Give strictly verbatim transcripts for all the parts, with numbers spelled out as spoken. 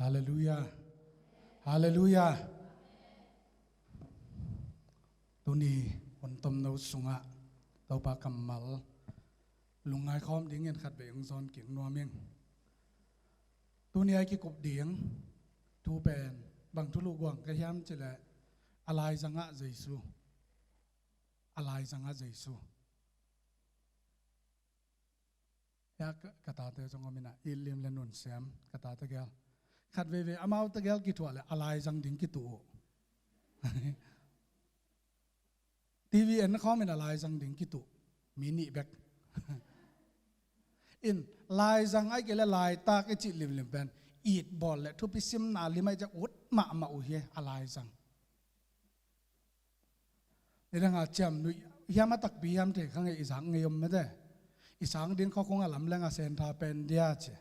Halleluiah. Halleluiah. Tuni hun tomno sungah Topa kammal lungngai khawm dingin khatvei hong zawn kik nuam ing. Tuni a i kikup ding thu pen bang thulu guang ka hiam cih leh, a laizangah Jesu. A laizangah Jesu. Hia ka, ka tate zong om inah, Itlim le Nunsiam, ka tate gel. Khat veivei amau tegel kithuah le a laizang ding kituh uh. T V en khawm in a laizang ding kituh mi nih bek. In laizang ahih kei le laitak i cih limlim pen itbawl le thupi simna lim ahih ciang ut mahmah uh hi a laizang. Nidanga ciamnuih hiam a takpi hiam thei kha ngei i zak ngei om mete. I sang ding khawkhung a lam leng a sentha pen dia ci.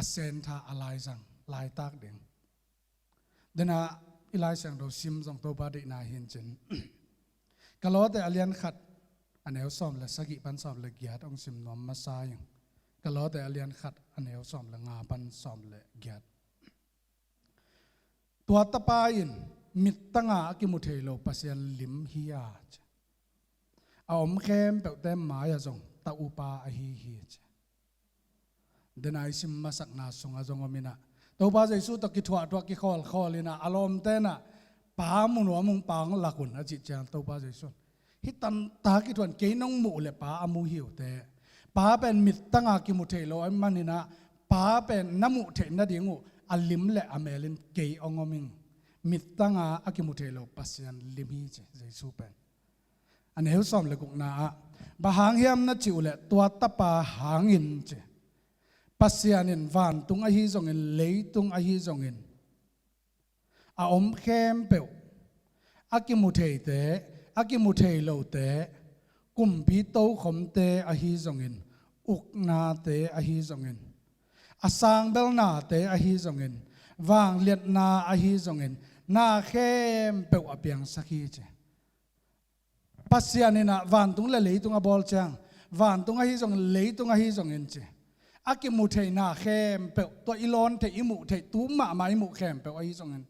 A sentha a laizang, laitak ding. Dena i Lai Siangtho sim zong Topa deihna hi in cin. Kolose a lian khat a neu sawm le sagih pan sawm le giat hong sim nuam masa ing. Kolose a lian khat a neu sawm le nga pan sawm le giat. Tua tapa in mittanga a kimu thei lo Pasian lim hi a ci. A om khempeuhte mai-ah zong ta upa ahi hi ci. Dena i sim masakna sungah zong om inah, Topa Jesu tawh kithuahthuah kikhawlkhawl inah a lawmte inah, Pa mu nuam ung, Pa hong lak un a cih ciang Topa Jesu in, hih tanta kithuah in kei nong muh le Pa a mu hi uh teh. Pa pen mittanga kimu thei lo ahih maninah Pa pen na muh theih nading uh a lim le a mel in kei hong om ing. Mittanga a kimu thei lo Pasian lim hi ci Jesu pen. A neu sawm le gukna ah, bang hang hiam na cih uh leh tua tapa hangin ci. Pasian in vantung ahi zongin, leitung ahi zongin, a om khempeuh, a kimu theite, a kimu thei lote, kumpi tokhomte ahi zongin, uknate ahi zongin, a sangbelnate ahi zongin, vangliatna ahi zongin, na khempeuh a piangsak hi ci. Pasian inah vantung le leitung a bawl ciang, vantung ahi zongin, leitung ahi zongin ci. A kimu theihna khempeuh, tua i lawn theih, i muh theih, tu mahmah i muh khempeuh ahi zongin,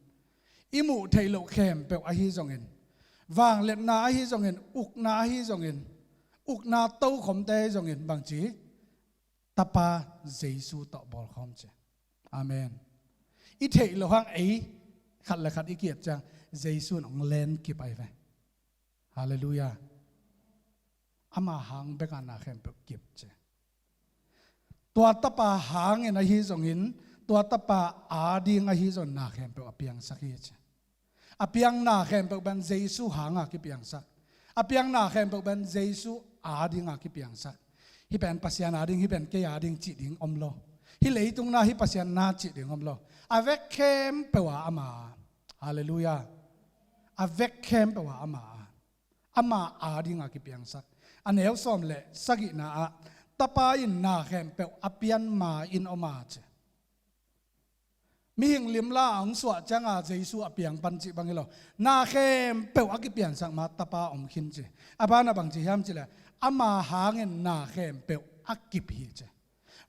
i muh theih loh khempeuh ahi zongin, vangliatna ahi zongin, ukna ahi zongin, ukna tokhomte ahi zongin, bangci, Tapa Jesu tawh bawlkhawm ci. Amen. I theih loh hang ei khat le khat i ki-et ciang Jesu in hong len kip ahi ve. Halleluiah. Ama hang beka na khempeuh kip ci. Tua tapa hangin ahi zongin, tua tapa ading ahi zongin na khempeuh a piangsak hi ci. A piang na khempeuh pen Jesu hanga kipiangsak. A piang na khempeuh pen Jesu adinga kipiangsak. Hih pen Pasian ading, hih pen kei ading cih ding om lo. Hih leitung na, hih Pasian na cih ding om lo. A vek khempeuh a ama. Halleluiah. A vek khempeuh a ama. Ama adinga kipiangsak. A neu sawm le sagihna ah, Tapa in na khempeuh a pian ma-in om a ci. Mihing limla a hong suah cianga Jesu a piang pan cih bang hi lo. Na khempeuh a kipiansak ma Tapa om khin ci. A banah bangci hiam cih leh, ama hangin na khempeuh a kip hi ci.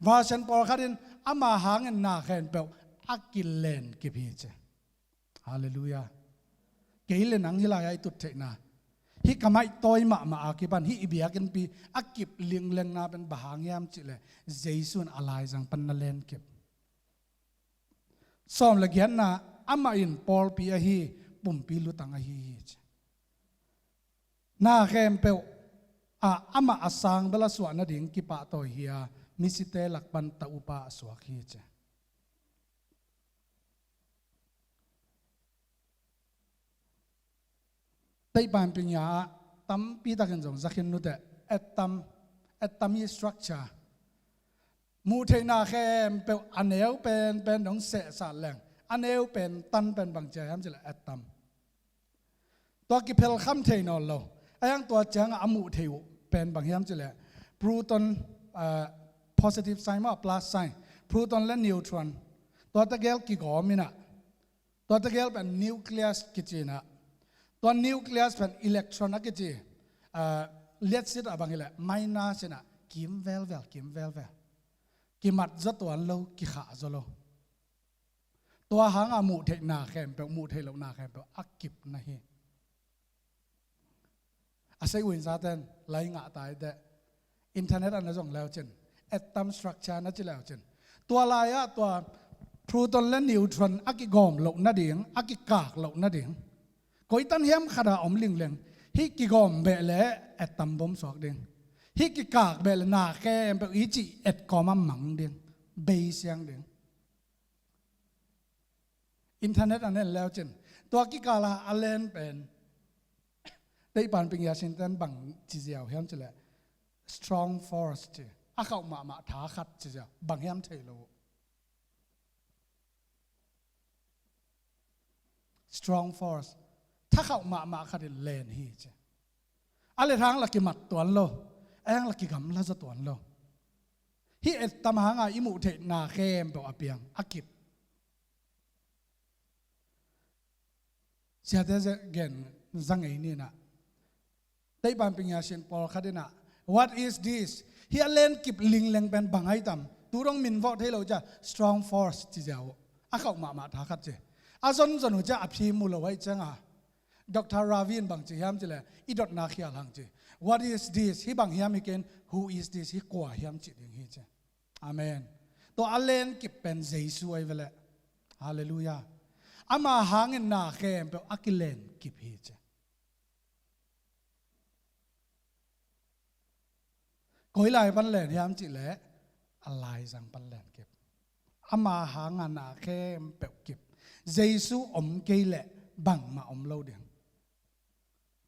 Version pawlkhat in ama hangin na khempeuh a kilen kip hi ci. Halleluiah. Kei le nang hih lai-ah i tut theihna, hih ka maihtawi mahmah a kipan hih i biakinnpi a kip linglengna pen bang hang hiam cih leh, Jesu in a laizang pan na len kip. Sawm le giatna, amah in pawlpi ahi, pumpi lutang ahi hi ci. Na khempeuh ah amah a sang bel a suah nading kipahtawi hi a, misite lak pan ta upa a suak hi ci. Teihpan pinya ah tampi takin zong zakhin nuteh, atom, atomic structure. Muh theihna khempeuh a neu penpen dong sehsat leng, a neu pen tan pen bang ci hiam cih leh atom. Tua kiphelkham thei nawn lo. A hiang tua ciangah a muh theih uh pen bang hiam cih leh proton, ah, positive sign maw, plus sign, proton le neutron. Tua tegel kigawm inah, tua tegel pen nucleus kici inah, tua nucleus pen electron a kici, ah, liatsit a bang hileh minus inah kim velvel, kim velvel. Kimat zaw tuan lo, kikhah zaw lo. Tua hanga muh theih na khempeuh, muh theih loh na khempeuh a kip na hi. A sei uin zaten lai ngah tai teh. Internet a na zong leu cin, atom structure na ci leu cin, tua lai-ah tua proton le neutron a kigawm loh nading, a kikak loh nading, koitan hiam khat a om lingleng, hih kigawm beh le atom bomb suak ding. Hih kikak beh le na khempeuh i cih et kawm a mang ding, bei siang ding. Internet a na en leu cin, tua kikal a a len pen, teihpan ping ya sin ten bang ci ziau hiam ci leh, strong force ci. A khauh mahmah tha khat ci ziau, bang hiam thei lo uh. Strong force. Tha khauh mahmah khat in len hi ci. A lethang la kimat tuan lo, a hang la kigamla zaw tuan lo. Hih atom hanga i muh theih na khempeuh a piang, a kip. Siate gen zang ei ni nah. Teihpan ping ya sin pawlkhat in ah, "What is this?" Hih a len kip lingleng pen bang ai tam? Tu dong min vawh thei lo cia, strong force ci ziau uh. A khauh mahmah tha khat ci. A zonzon uh cia a phi mu lo ai cianga, Doctor Ravi in bang ci hiam ci leh, i dotna khial hang ci. "What is this?" Hih bang hiam hi ken, "Who is this?" Hih kua hiam ci ding hi ci. Amen. Tua a len kip pen Jesu ai ve leh. Halleluiah. Ama hangin na khempeuh a kilen kip hi ci. Koi lai pan len hiam ci leh, a laizang pan len kip. Ama hanga na khempeuh kip. Jesu om kei leh bangmah om lo ding.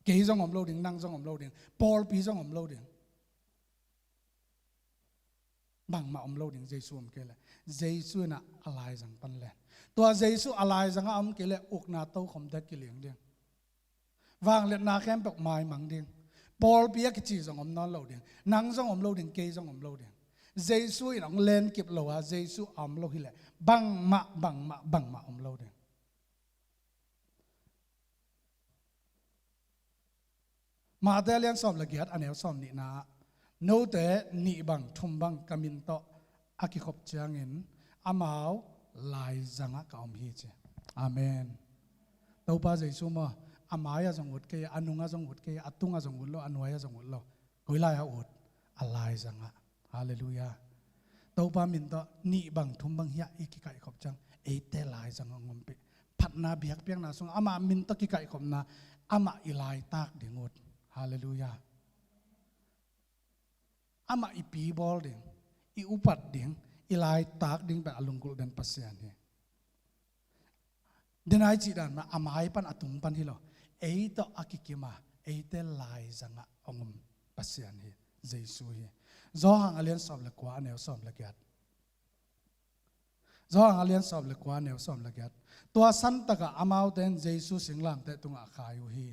Kei zong om lo ding, nang zong om lo ding, pawlpi zong om lo ding. Bangmah om lo ding, Jesu om kei leh. Jesu in ah a laizang pan len. Tua Jesu a laizang a om kei leh ukna tokhomte kiliang ding. Vangliatna khempeuh maimang ding. Pawlpi a kici zong om nawn lo ding. Nang zong om lo ding, kei zong om lo ding. Jesu in hong len kip lo a, Jesu a om lo hi leh bangmah, bangmah, bangmah om lo ding. Mate a lian sawm le giat, a neu sawm nihna ah, "Note nih bang thum bang ka min tawh a kikhop ciangin amau laizangah ka om hi," ci. Amen. Topa Jesu maw, a mai-ah zong ut kei, a nungah zong ut kei, a tungah zong ut lo, a nuai-ah zong ut lo. Koi lai-ah ut? A laizangah. Halleluiah. Topa min tawh nih bang thum bang hiah i kikaihkhop ciang, eite laizangah hong ompih. Phatna biakpiakna sungah amah min tawh kikaihkhopna, amah i laitak ding ut. Halleluiah. Amah i pibawl ding, i upat ding, i laitak ding pen a lunggulh den Pasian hi. Denai cih dan mah a mai pan a tung pan hi lo. Ei tawh a kikim a, eite laizangah hong om Pasian hi, Jesu hi. Johan a lian sawm le kua, a neu sawm le giat. Johan a lian sawm le kua, a neu sawm le giat. Tua santakah amaute in Jesu singlamteh tungah a khai uh hi.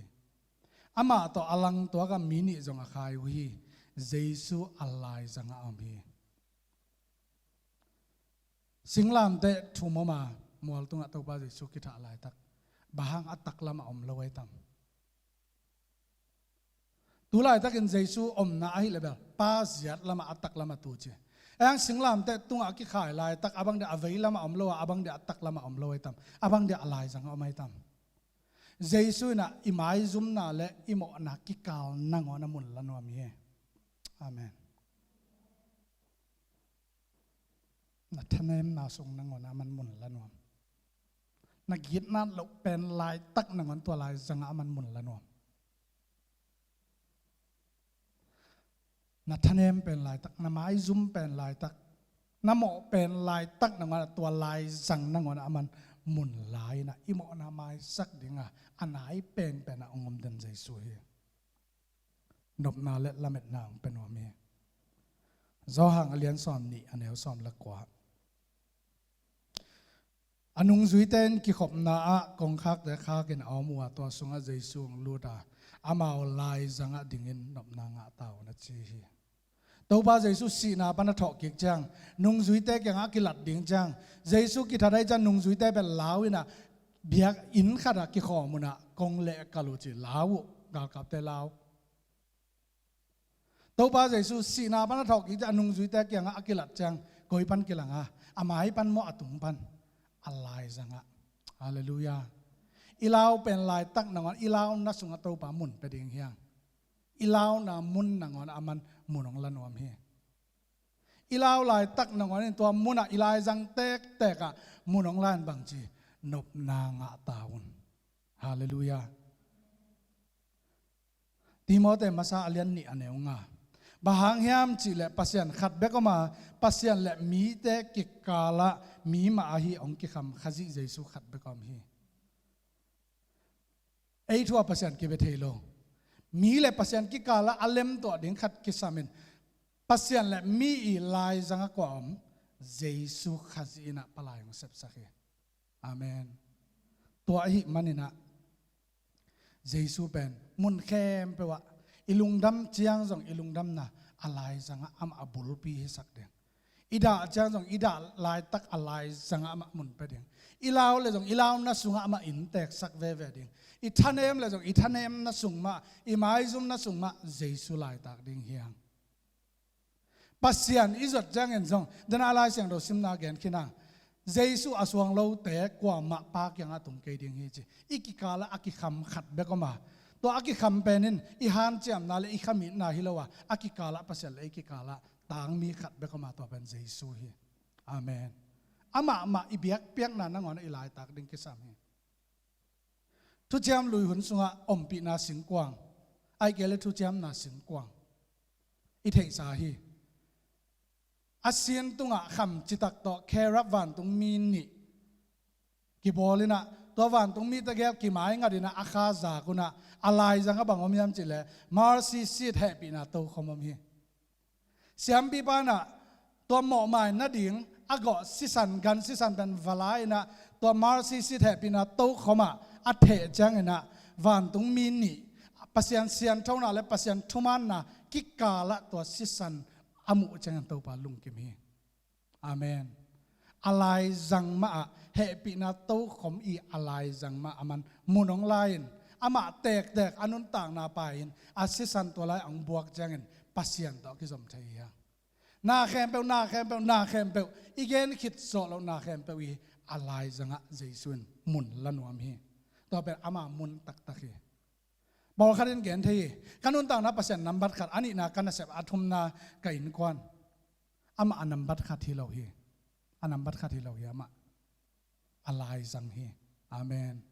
Amah tawh a langtuakah mi nih zong a khai uh hi. Jesu a laizangah a om hi. Singlamteh thum om a, mual tungah Topa Jesu kithah laitak, bang hang a taklamah om lo ai tam? Tu laitakin Jesu omna ahi leh bel Pa ziat lamah a taklamah tu ci. Ei hang singlamteh tungah a kikhai laitak, a bang dia a vei lamah om lo a, a bang dia a taklamah om lo ai tam? A bang dia a laizangah om ai tam? Jesu in ah i maizumna le i mawhna kikal nangawn a mun la nuam hi. Amen. Na thanemna sung nangawn a man mun la nuam. Na gitna loh pen laitak nangawn tua laizangah a man mun la nuam. Na thanem pen laitak, na maizum pen laitak, na mawh pen laitak nangawn a tua laizang nangawn a man mun la in ah i mawhna maisak ding a, a nai penpen a hong om den Jesu hi. Nopna le lametna hong pia nuam hi. Johan a lian sawm nih, a neu sawm le kua. A nungzuite in kikhopna ah kongkhakte khakin a om uh a, tua sungah Jesu hong lut a, amau laizangah dingin nopna ngah ta un, a ci hi. Topa Jesu sihna pan a thawhkik ciang, nungzuite kiangah a kilat ding ciang, Jesu kithat ahih ciang nungzuite bel lau in ah, biakinn khatah kikhawm un ah, kong leh kal uh ci, lau uh, galkapte lau. Topa Jesu sihna pan a thawhkik ciang a nungzuite kiangah a kilat ciang, Koi pan kilang a, a mai pan maw, a tung pan? A laizangah. Halleluiah. I lau pen laitak nangawn i launa sungah Topa mun pia ding hi hang. I launa mun nangawn aman mun hong la nuam hi. I lau laitak nangawn in tua munah i laizang tektek ah mun hong la in bangci, nopna ngah ta un. Halleluiah. Timote masa a lian nih a neu nga. Bang hang hiam cihleh Pasian khat bek om a, Pasian le mite kikalah mi mah ahi hong kikham Khazih Jesu khat bek om hi. Ei thu a Pasian kibia thei lo. Mi le Pasian kikalah a lemtuah ding khat kisam in, Pasian le mi i laizang a kua om? Jesu Khazih in ah palai hong sepsak hi. Amen. Tua ahih manin ah Jesu pen mun khempeuh ah i lungdam ciang zong i lungdamna a laizangah amah a bulpi hisak ding. I dah ciang zong i dah laitak a laizangah amah mun pia ding. I lau le zong i launa sungah amah innteksak veve ding. I thanem le zong i thanemna sung mah, i maizumna sung mah Jesu laitak ding hi hang. Pasian i zuat ciangin zong, dena Lai Siangtho simna gen khin a, Jesu a suang lote kuamah Pa kiangah tung kei ding hi ci. I kikalah a kikham khat bek om a, tua a kikham pen in i hanciamna le i khamitna hi lo a, a kikalah Pasian le i kikalah tangmi khat bek om a, tua pen Jesu hi. Amen. Amah mah i biakpiakna nangawn i laitak ding kisam hi. Thuciam lui hun sungah ompihna singkuang, ahih kei le thuciamna singkuang i theihsa hi. A sin tungah kham citak tawh cherub vantungmi nih kibawl in ah, tua vantungmi tegel kimai ngat in ah a kha zak un ah, a laizang a bang om hiam cihleh mercy seat, hehpihna tokhom om hi. Siampipa in ah tua mawhmai nading a gawh sisan, gan sisan pen va la in ah, tua mercy seat, hehpihna tokhom ah a theh ciangin ah vantungmi nih, Pasian sianthona le Pasian thumaanna kikalah tua sisan a muh ciangin Topa lungkim hi. Amen. A laizang mah ah, hehpihna tokhom i a laizang mah aman mun hong la in, amah tektek a nuntakna pai in, a sisan tua lai a hong buak ciangin Pasian tawh a kizom thei hi hang. Na khempeuh, na khempeuh, na khempeuh, i gen khit zawh loh na khempeuh i a laizangah Jesu in mun la nuam hi. Tua pen ama mun taktak hi. Pawlkhat in gen thei hi. Ka nuntakna Pasian nambat khat, a nihna ka nasep, a thumna ka innkuan. Amah a nambat khat hi lo hi. A nambat khat hi lo hi amah. A laizang hi. Amen.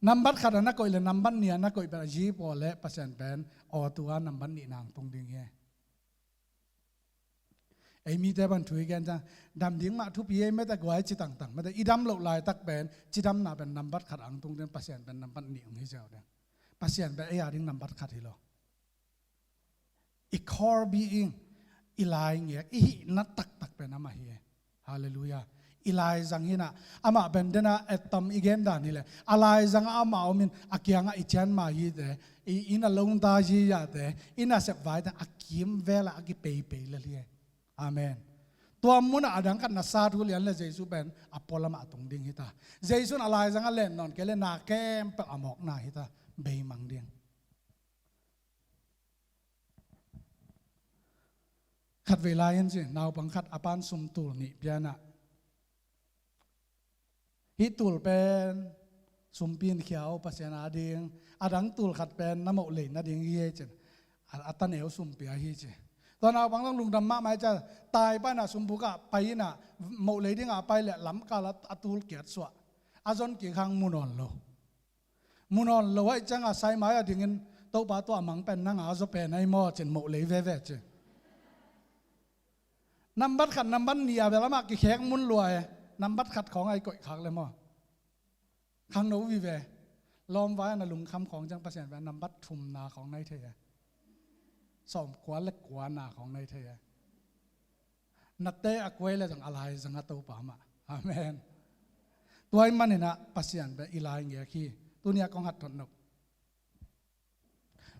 Nambat khat a na koih le nambat nih a na koih pen a zi pawl le Pasian pen aw tua nambat nihna hong tung ding hi. Ei mite pan thu i gen ciang, dam ding mah thupi ei mete guai ci tangtang. Mete i dam loh laitak pen, cidamna pen nambat khat a hong tung ding, Pasian pen nambat nih hong hi ziau ding. Pasian pen ei a ding nambat khat hi lo. I core being, i laingek, i hihna taktak pen amah hi. Halleluiah. I laizang hi in ah, amah pen dena atom i gen dan hileh, a laizang ah amah om in, a kiangah i cianma hite, i, i na longta hi yate, i nasep vaite a kimvel ah a kipeipei lel hi. Amen. Tua munah a dang khat na sa thu lian le Jesu pen a pualamah a tung ding hi ta. Jesu in a laizang a len nawn kei le na khempeuh a mawkna hi ta. Beimang ding. Khatvei lai in ci, naupang khat a pan sum tul nih pia in ah, hih tul pen sumpi in khia o Pasian a ding, a dang tul khat pen na moh lei nading hi ei cin, a, a taneu sum pia hi ci. Tua naupang zong lungdam mahmah ei cia, tai pan a sumbuk ah pai in ah, moh lei ding a pai le lamkal a, a tul kiat suah, a zon kik hang mu nawn lo. Mu nawn lo ahih ciangin saimai a dingin, Topa, tua a mang pen nang a zaw pen ahi maw cin moh lei veve ci. Nambat khat, nambat nih a bel amah kikhek mun lua e. Nambat khat khawng a i koih khak le maw? Khangno vive. Lawmvai a na lungkham khawng ciang Pasian pen nambat thumna khawng na hi thei e. Sawmkua le kuana khawng na hi thei e. Na te a kuai le zong a laizang a Topa mah. Amen. Tua ahih manin ah Pasian pen i laingek hi. Tuni a kong hat thot nop.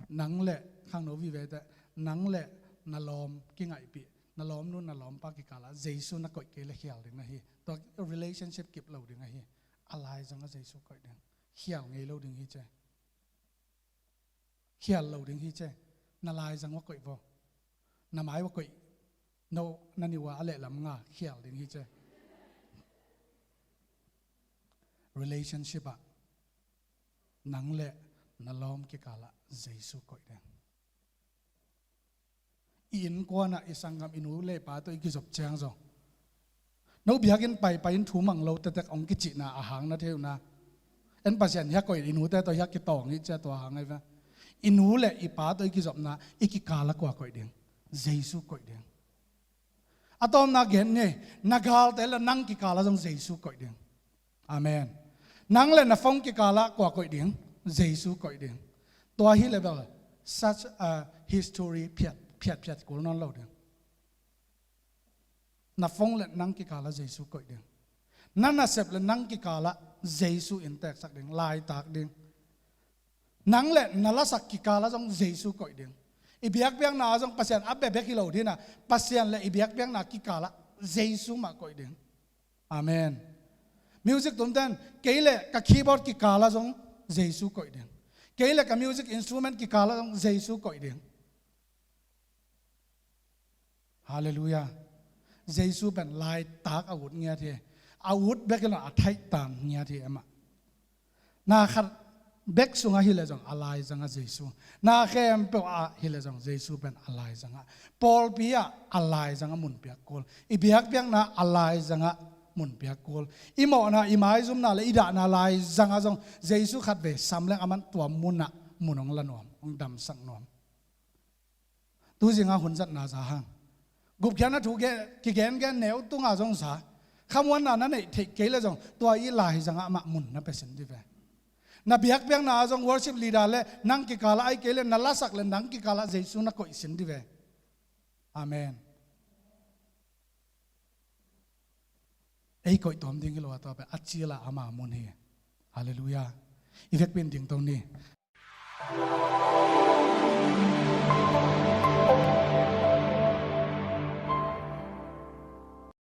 Nang le, khangno vive te, nang le na lawm kingaihpih, na lawmnu na lawmpa kikalah Jesu na koih kei le khial ding na hi. Tua relationship kip lo ding ahi. A laizang a Jesu koih ding. Khial ngei lo ding hi ce. Khial lo ding hi ce. Na laizang va koih vo. Na mai va koih. No, na niua a lehlam nga khial ding hi ce. Relationship ah nang le na lawm kikalah Jesu koih ding. I innkuanah i sanggam i nu le i pa tawh i kizop ciang zong, no biakinn paipai in thu mang lo tektek hong kicihna a hang na thei uh na. En Pasian hiah koih, i nute tawh hiah kitawng hi cia tua hang ahi ve. I nu le i pa tawh i kizopna i kikalah kua koih ding? Jesu koih ding. A tawpna gen ni, na galte le nang kikalah zong Jesu koih ding. Amen. Nang le na phone kikalah kua koih ding? Jesu koih ding. Tua hi le bel such a history phiat phiat phiat kul nawn lo ding. Na phone le nang kikalah Jesu koih ding. Na nasep le nang kikalah Jesu in teksak ding, laitak ding. Nang le na lasak kikalah zong Jesu koih ding. I biakpiakna ah zong Pasian a bia bek hi lo ding a, Pasian le i biakpiakna kikalah Jesu mah koih ding. Amen. Music tumten kei le ka keyboard kikalah zong Jesu koih ding. Kei le ka music instrument kikalah zong Jesu koih ding. Halleluiah. Jesu pen laitak a ut ngiat hi. A ut bek hi lo, a thaihtan ngiat hi amah. Na khat bek sungah hi le zong a laizangah Jesu. Na khempeuh ah hi le zong Jesu pen a laizangah. Pawlpi ah a laizangah mun piak kul. I biakpiakna a laizangah mun piak kul. I mawhna, i maizumna le i dahna laizangah zong Jesu khat vei sam leng aman tua munah mun hong la nuam, hong damsak nuam. Tuzingah hun zatna za hang. Gupkhiatna thu kigengen neu tungah zong za. Khamuanna na neih theih kei le zong tua i laizangah mah mun na pia sin dih ve. Na biakpiakna ah zong worship leader le nang kikalah, ahih kei le na lasak le nang kikalah Jesu na koih sin dih ve. Amen. Ei koih tawm ding hi lo a, tua pen a cil a ama mun hi. Halleluiah. I vekpi in dingto ni.